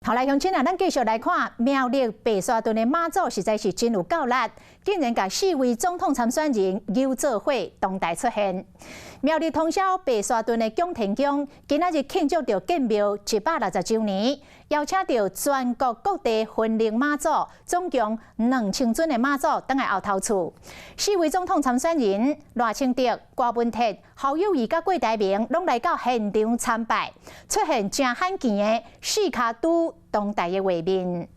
好來，鄉親啊，咱繼續來看苗栗白沙屯的媽祖，實在是真有夠力，竟然共四位總統參選人搝做伙同台出現。苗栗通霄白沙屯的蔣天宮，今仔日慶祝著建廟160週年，邀請著全國各地雲靈媽祖，總共2000尊的媽祖轉來後頭厝。四位總統參選人賴清德、郭文鐵、侯友宜佮郭台銘，攏來到現場參拜，出現誠罕見的四跤拄同台的畫面。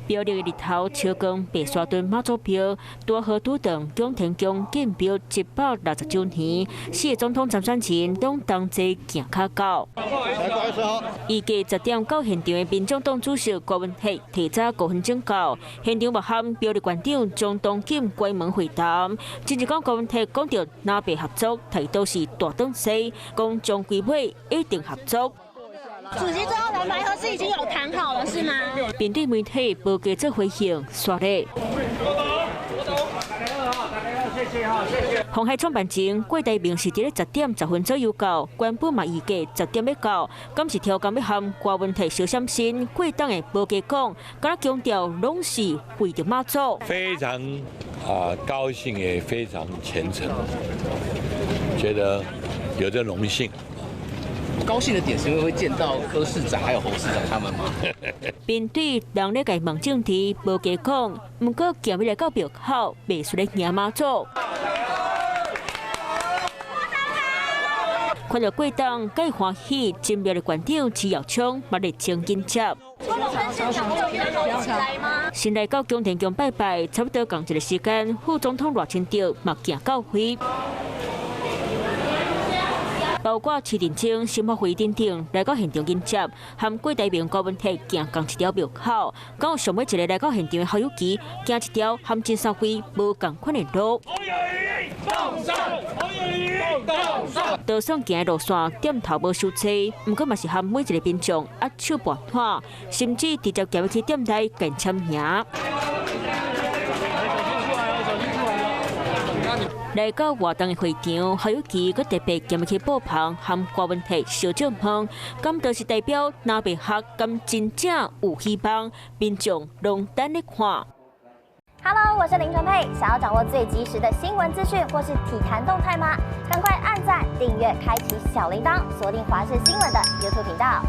苗栗的日頭超光白沙屯媽祖廟，大河拄當蔣天宮建廟160週年，四個總統參選人攏同齊行較到。預計10點到現場的民眾黨主席郭文鐵提早5分鐘到，現場嘛和苗栗縣長鍾東錦關門會談。真正講郭文鐵講著藍白合作，態度是大轉西，講終歸尾一定合作。主席最後藍白合是已經有談好了，是嗎？面對媒體無加做回應，煞咧。鴻海創辦人郭台銘是佇咧10點10分左右到，原本嘛預計十點欲到，敢是超工欲和郭文鐵相閃身，郭董的無加講，敢若強調攏是為著媽祖。非常啊高興，也非常虔誠，覺得有這榮幸。高興的點是因為會見到柯市長還有侯市長他們嗎？面對人咧共問政治，無加講，毋過行入來到廟口，袂輸咧迎媽祖。看著郭董佮歡喜，真苗栗縣長徐耀昌嘛熱情緊接。先來到蔣天宮拜拜，差不多仝一个時間，副總統賴清德嘛行到位。包括徐定清、新發會等等來到現場迎接，和郭台銘、郭文鐵行仝一條廟口，敢有上尾一个來到現場的侯友宜行一條和金三輝無仝款的路。導賞行的路線點頭無傷濟，毋過嘛是和每一个民眾握手跋毯，甚至直接行入去店內共簽名。來到活動的會場，侯友宜閣特別行入去布棚，和郭文鐵相借問，敢著是代表藍白合，敢真正有希望？民眾攏等咧看。 Hello，我是林純佩，想要掌握最及時的新聞資訊或是體壇動態嗎？趕快按讚、訂閱、開啟小鈴鐺，鎖定華視新聞的 YouTube 頻道。